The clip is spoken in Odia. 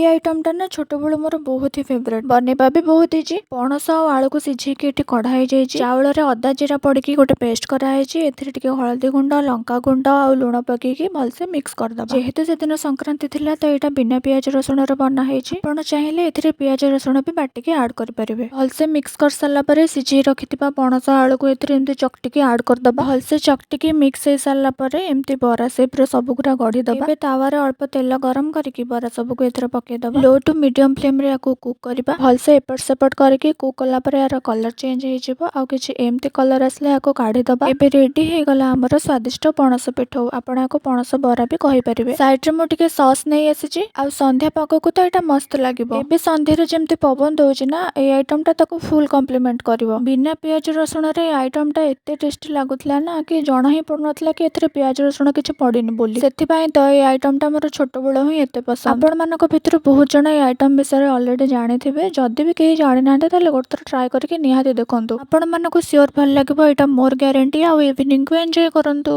ଆଇଟମଟା ନା ଛୋଟବେଳୁ ମୋର ବହୁତ ହି ଫେଭରେଟ୍। ବନେଇବା ବି ବହୁତ ଇଜି। ପଣସ ଆଉ ଆଳୁକୁ ସିଝେଇକି ଏଠି କଢା ହେଇଯାଇଛି। ଚାଉଳରେ ଅଦା ଜିରା ପଡ଼ିକି ଗୋଟେ ପେଷ୍ଟ କରାହେଇଛି। ଏଥିରେ ଟିକେ ହଳଦୀ ଗୁଣ୍ଡ, ଲଙ୍କା ଗୁଣ୍ଡ ଆଉ ଲୁଣ ପକେଇକି ଭଲସେ ମିକ୍ସ କରିଦବା। ଯେହେତୁ ସେଦିନ ସଂକ୍ରାନ୍ତି ଥିଲା, ତ ଏଇଟା ବିନା ପିଆଜ ରସୁଣର ବନା ହେଇଛି। ଆପଣ ଚାହିଁଲେ ଏଥିରେ ପିଆଜ ରସୁଣ ବି ବାଟିକି ଆଡ୍ କରିପାରିବେ। ଭଲସେ ମିକ୍ସ କରିସାରିଲା ପରେ ସିଝେଇ ରଖିଥିବା ପଣସ ଆଳୁକୁ ଏଥିରେ ଏମିତି ଚକଟିକି ଆଡ୍ କରିଦବା। ଭଲସେ ଚକଟିକି ମିକ୍ସ ହେଇସାରିଲା ପରେ ଏମିତି ବରା ସେପ୍‌ରେ ସବୁଗୁରା ଗଢ଼ିଦବା। ଏବେ ତାୱାରେ ଅଳ୍ପ ତେଲ ଗରମ କରିକି ବରା ସବୁକୁ ଏଥିରେ ପକେଇଦବା। ଲୋ ଟୁ ମିଡିୟମ ଫ୍ଲେମ୍ରେ ୟାକୁ କୁକ୍ କରିବା। ଭଲସେ ଏପଟ ସେପଟ କରିକି କୁକ୍ କଲା ପରେ ଏହାର କଲର୍ ଚେଞ୍ଜ ହେଇଯିବ ଆଉ କିଛି ଏମିତି କଲର୍ ଆସିଲେ ଏହାକୁ କାଢ଼ିଦବା। ଏବେ ରେଡି ହେଇଗଲା ଆମର ସ୍ୱାଦିଷ୍ଟ ପଣସ ପିଠଉ। ଆପଣ ୟାକୁ ପଣସ ବରା ବି କହିପାରିବେ। ସାଇଡ୍ରେ ମୁଁ ଟିକେ ସସ୍ ନେଇ ଆସିଛି ଆଉ ସନ୍ଧ୍ୟା ପାଗକୁ ତ ଏଇଟା ମସ୍ତ ଲାଗିବ। ଏବେ ସନ୍ଧ୍ୟାରେ ଯେମିତି ପବନ ଦଉଛି ନା, ଏଇ ଆଇଟମଟା ତାକୁ ଫୁଲ୍ କମ୍ପ୍ଲିମେଣ୍ଟ କରିବ। ବିନା ପିଆଜ ରସୁଣରେ ଏ ଆଇଟମଟା ଏତେ ଟେଷ୍ଟି ଲାଗୁଥିଲା ନା କି ଜଣା ହିଁ ପଡୁନଥିଲା କି ଏଥିରେ ପିଆଜ ରସୁଣ କିଛି ପଡ଼ିନି ବୋଲି। ସେଥିପାଇଁ ତ ଏଇ ଆଇଟମଟା ମୋର ଛୋଟବେଳୁ ହିଁ ଏତେ ପସନ୍ଦ। ଆପଣମାନଙ୍କ ଭିତରୁ ବହୁତ ଜଣ ଏଇ ଆଇଟମ ବିଷୟରେ ଅଲରେଡି ଜାଣିଥିବେ। ଯଦି ବି କେହି ଜାଣିନାହାନ୍ତି, ତାହେଲେ ଗୋଟେ ଥର ଟ୍ରାଏ କରିକି ନିହାତି ଦେଖନ୍ତୁ। ଆପଣମାନଙ୍କୁ ସିଓର ଭଲ ଲାଗିବ, ଏଇଟା ମୋର ଗ୍ୟାରେଣ୍ଟି। ଆଉ ଇଭିନିଂକୁ ଏନ୍ଜୟ କରନ୍ତୁ।